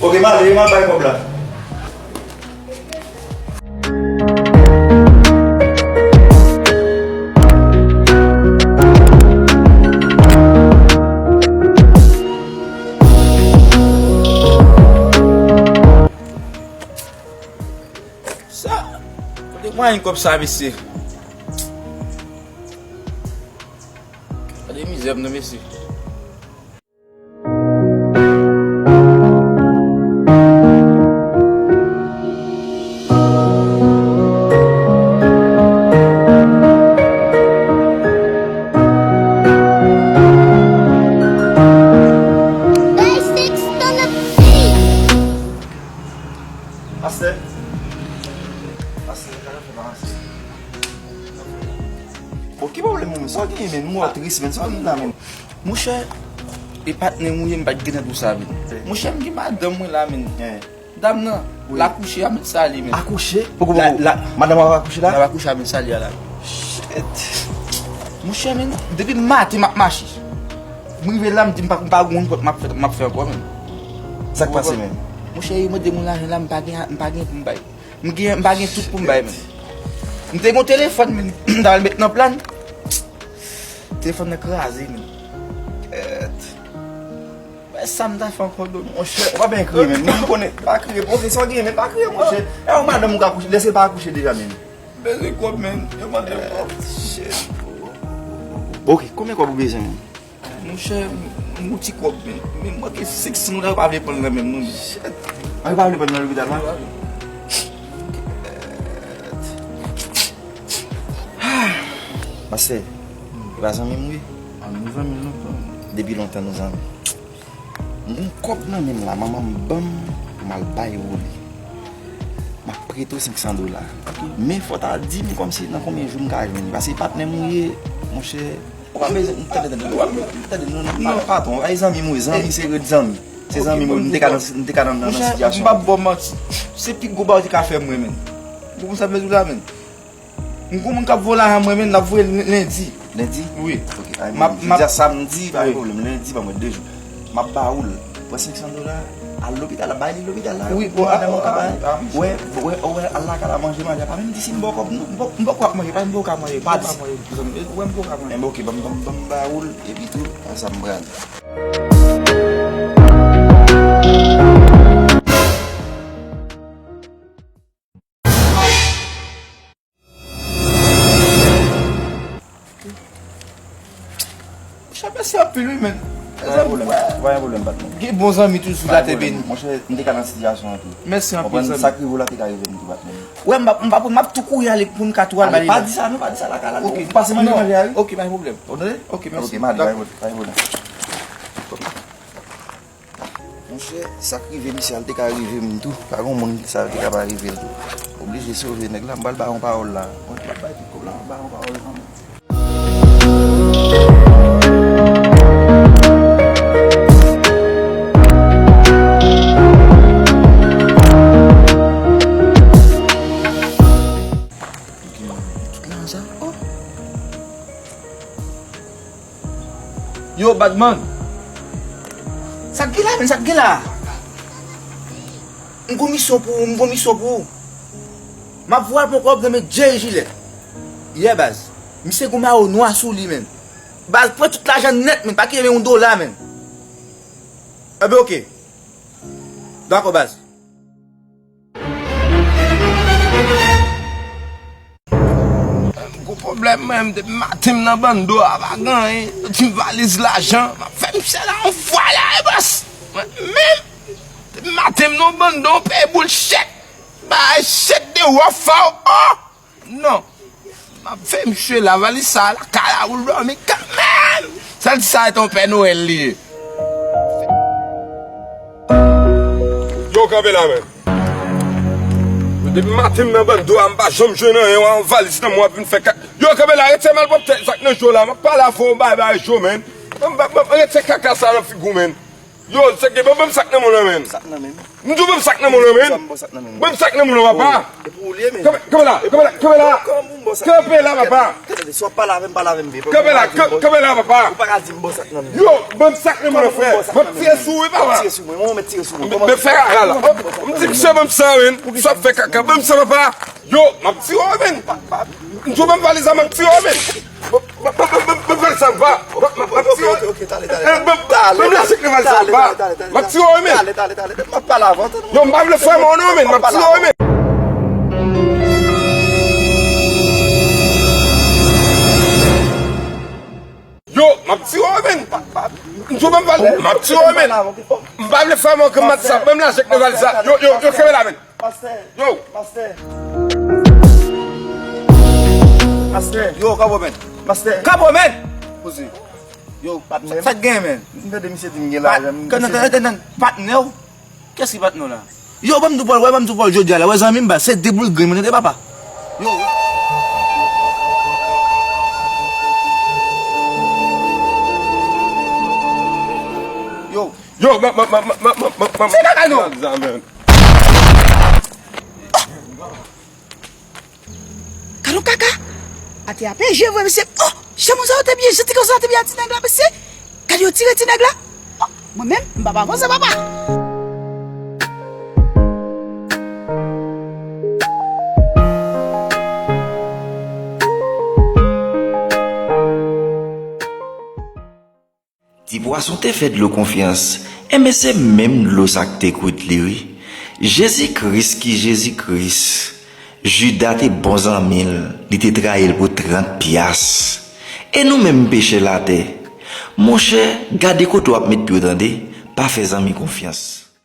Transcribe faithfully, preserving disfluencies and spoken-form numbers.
Ok, m ale, m al bay kòb la. Sa, kote mwayen kòb sa, mesye? Gade mizè m nan, mesye. Pastè. Pastè, sa ka fè pa pastè. Bon, ki pwoblèm ou menm? Sa w genyen menm? M wè w tris menm. Sa w genyen la menm? Monchè, e patnè m ou ye, m pa t gen nan pou sa menm. Monchè, m gen madanm mwen la menm. Dam nan, l akouche, a met sa li menm. Akouche? Poko, poko. La, la, madanm w ap akouche la? L ap akouche, a met sa li a la. Shit. Monchè, menm, depi maten m ap mache. M rive la, m di m pa, m pa gon nenpòt m ap fè, m ap fè ankò menm. Sa k pase menm? Monchè, yo mande m yon lajan la, m pa gen, m pa gen pou m bay. M gen, m pa gen tout pou m bay menm. M te gen yon telefòn menm, m t al met nan plan. Telefòn nan kraze menm. Kèt. Bay sa m ta fè ankò dlo, monchè. Ou pa byen kriye menm. Mwen konnen, pa kriye. Bon, se sa w genyen, men pa kriye, monchè. E yon madanm ou ka kouche, lè se pa akouche deja menm. Bezwen kòb, menm. Yo mande m kòb. Shit. Ok, konbyen kòb ou bezwen menm? Monchè, m, m gon ti kòb, men, men m manke senk san dola, yo pa vle pran l nan men m non, men. Shit. Ah, yo pa vle pran l nan lopital la? Yo pa vle. Pastè, e pa zanmi m wi. Ah, nou zanmi lontan. Depi lontan nou zanmi. M gon kòb nan men m la, manman m ban m pou m al bay Woli. M ap prete w senk san dola. Men fò w ta di m kòmsi nan konbyen jou m ka jwenn li. Paske patnè m ou ye, monchè. Ou pa bezwen, tande, tande, tande, non, non, non, patwon, ay zanmi m ou ye, zanmi se ret zanmi. Se zanmi m ou ye, m te ka nan, m te ka nan, nan, nan sitiyasyon. Monchè, m p ap ba w manti. Se pi gwo bagay ou te ka fè mwen, menm. Ou konprann sa m vle di w la, menm? M gon moun k ap voye lajan mwen menm, l ap voye l lendi. Lendi? Wi. Ok, ay, m ap, m ap, jodi a samdi, pa gen pwoblèm. Lendi, ban mwen de jou. M ap ba ou l. Pran senk san dola, al lopital la, bay li lopital la. Wi, bon, madanm ou ka bay. Wè, wè, wè, al lakay la manje, manje. Pa menm di si m ba w kòb, non, m poko ap manje, pa m poko ap manje, pa di. Wè, m poko ap manje. Enben, ok, ban m, ban m, ban m ba ou l, epi tou, sa m pral. Monchè, mèsi anpil wi, menn. Pa gen pwoblèm, pa gen pwoblèm, patnè. Gen bon zanmi toujou sou latè beni. Monchè, m te ka nan sitiyasyon an tou. Mèsi anpil, zanmi. Sa k rive w la te ka rive m tou, patnè. Wè, m ap, m ap, m ap tou kouri ale pou m ka tou al ba li la. Pa di sa non, pa di sa lakay la non. Pase manje a wi. Ok, pa gen pwoblèm. Ou tande? Ok, mèsi. Ok, m ale, pa gen pwoblèm. Monchè, sa k rive misye a, l te ka rive m tou. Pa gen moun sa te ka pa rive l tou. Oblije sove nèg la, m pral ba yon pawòl la. Mwen, m ap bay tout kòb la, m ap ba yon pawòl kanmenm. Tout lajan sa, oh. Yo, Badman! Sa k gen la, menn? Sa k gen la? M gon misyon pou ou, m gon misyon pou ou. M ap voye al pran kòb nan men Jerry Gillette. Yeah, baz. Misye gon mayo nwa sou li, menn. Baz, pran tout lajan nèt, menn. Pa kite menm yon dola, menn. Enben, oke. Dakò, baz. M gon pwoblèm, mwen, m depi maten m nan bando a, pa gen anyen. Yon ti valiz lajan, m ap fè misye la yon fwa la, e bòs. Mwen menm, depi maten m nan bando, m peye boul chèk. Bay chèk de wòf fò, oh! Non. M ap fè misye la valiz sa lakay la pou l dòmi kanmenm. Sèl sa e ton Pè Nwèl li ye. Yo, kanpe la, menn. Depi maten m nan bando a, m pa janm jwenn anyen, w a yon valiz nan men w ap vin fè ka. Yo, kanpe la, retire malpwòpte sa k nan je w la, m ap pale avè w, bay, bay je w, menn. Retire kaka sa nan figi w, menn. Yo, sèke, ban, ban m sak nan men w lan, menn. Sak nan men m. M di w ban m sak nan men w lan, menn. Ban m sak nan men m. Ban m sak nan men w lan, papa. E pou ou l ye, menn. Kanpe, kanpe la, kanpe la, kanpe la. Kanpe la, papa. Tande, si w ap pale avè m, pale avè m byen. Kanpe la, kanpe la, papa. Ou pa ka di m ban sak nan men m. Yo, ban m sak nan men w lan, frè. M ap tire sou ou, wi, papa. Tire sou mwen, mwen, mwen tire sou mwen. Men fè kaka la. M di misye ban m sa, menn. Si w ap fè kaka, ban m sa, papa. Yo, m ap tire w, menn. M di w ban m valiz la, m ap tire w, menn. Ban m valiz sa, papa. M ap tire w. Ban m lache ak valiz sa, papa. M ap tire w, menn. Yo, m pa vle fè mò non, menn. M ap tire w, menn. Yo, m ap tire w, menn. M di w ban m valiz, m ap tire w, menn. M pa vle fè mò ke m ap sa, ban m lache ak valiz sa. Yo, yo, yo, kenbe la, menn. Pastè. Yo. Pastè. Pastè. Yo, Kabòmèt. Pastè. Kabòmèt! Poze. Yo, patnè. Sa k gen, menn? M tande misye di m gen lajan. Patnè w? Kiyès ki patnè w la? Yo, ban m di w Pòl, wè, ban m di w Pòl jodi a la. Wè, zanmi m, ba, se de boul grenn mwen tande, papa. Yo. Yo. Yo, ban m, ban m, ban m. Se kaka, non. Gad yon kaka! Atè a pen je vre, mesye. Oh! Jan moun sa yo te byen, jan ti gason sa te byen a ti nèg la, mesye. Gad yo tire ti nèg la. Oh! Mwen menm, m p ap avanse, papa. Ti pwason te fè dlo konfyans, enben se menm dlo sa k te kwit li wi. Jezi Kris ki Jezi Kris. Jida te bon zanmi l, li te trayi l pou trant pyas. E nou menm pechè latè? Monchè, gade kote w ap met pye w tande, pa fè zanmi konfyans.